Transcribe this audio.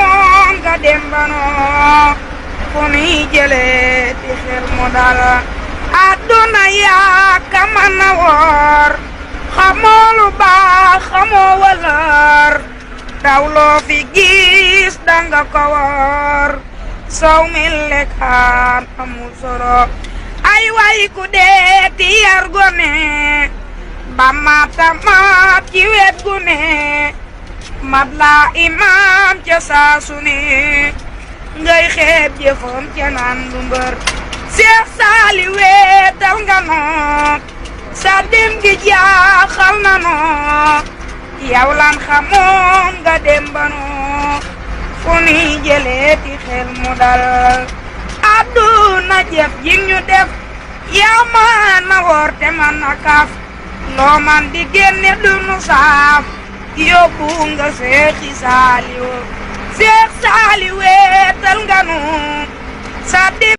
xamoon nga dem banoo fu nuy jëlee ti xel mu dal àdduna yaa ka mën a woor xamoo lu baax xamoo wëlër dawloo fi gis danga ko woor soow mi lekkaan amul solo ay way ku dee ti yar gone ba mata mat ci wet gune mat laa imaam ca saasu ne ngay xeeb jëfam ca naan du mbër Seex Saali weetal nga noo sa dem gi jaaxal na noo yow lan xamoon nga dem ba noo fu nuy jëlee ti xel mu dal àdduna jëf ji ñu def yaa man na woor te man na kaf loo man di génne du nu saaf yóbbu nga Seexi Saaliw Seex Saali